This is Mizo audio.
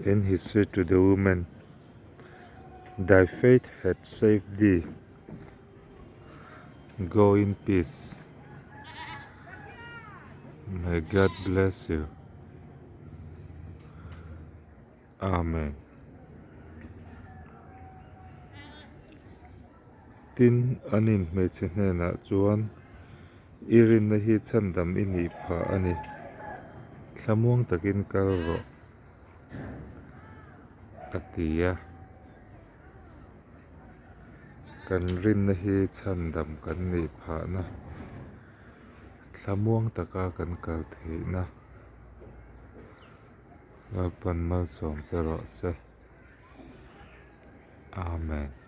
And he said to the woman, Thy faith hath saved thee, go in peace. May God bless you. Amen. Tin, anin hmeichhe hnenah chuan, I rinna hi chhandam i nih phah a ni. Thlamuang takin kal rawh, a ti a. Kan rinna hi chhandam kan nih phahna, thlamuang taka kan kal theihna Lalpan malsawm che rawh se. Amen.